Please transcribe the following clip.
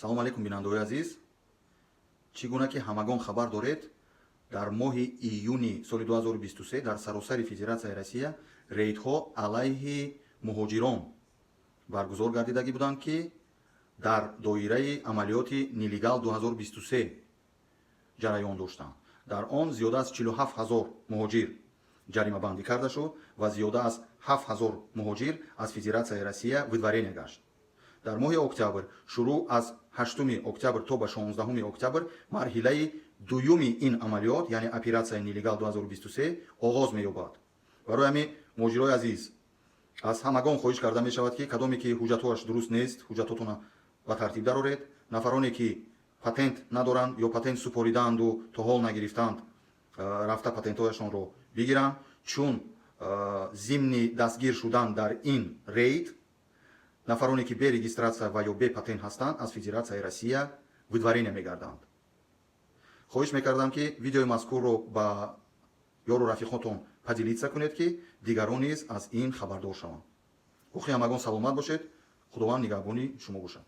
Салому алейкум, бинандаҳои азиз. Чӣ гуна ки ҳамагон хабар доред, дар моҳи июни соли 2023 дар саросари Федератсияи Россия рейдҳо алайҳи муҳоҷирон баргузор гардидагӣ буданд, ки дар доираи амалиёти «Нелегал 2023» ҷараён доштанд. Дар он зиёда аз 47 ҳазор муҳоҷир ҷаримабандӣ карда шуд ва зиёда аз 7 ҳазор муҳоҷир аз Федератсияи Россия выдворение гашт. Дар моҳи октябр, шурӯъ аз 8 октябр то ба 16 октябр, марҳилаи дуюми ин амалиёт, яъне оператсияи «Нелегал 2023» оғоз меёбад. Барои ҳамин, муҳоҷирои азиз, аз ҳамагон хоҳиш карда мешавад, ки кадоме ки ҳуҷҷатҳояш дуруст нест, ҳуҷҷатҳотона ба тартиб дароред. Нафароне ки патент надоранд ё патент супоридаанду то ҳол нагирифтаанд, рафта патентҳояшонро бигиранд, чун зимни дастгир шудан дар ин рейд нафароне ки бе регистрация ва ё бе патент ҳастанд, аз Федератсияи Россия выдворение мегарданд. Хоҳиш мекардам, ки видеои мазкурро ба ёру рафиқотон поделиться кунед, ки дигарон низ аз ин хабардор шаванд. Боқӣ ҳамагон саломат бошед, Худованд нигаҳбони шумо бошад.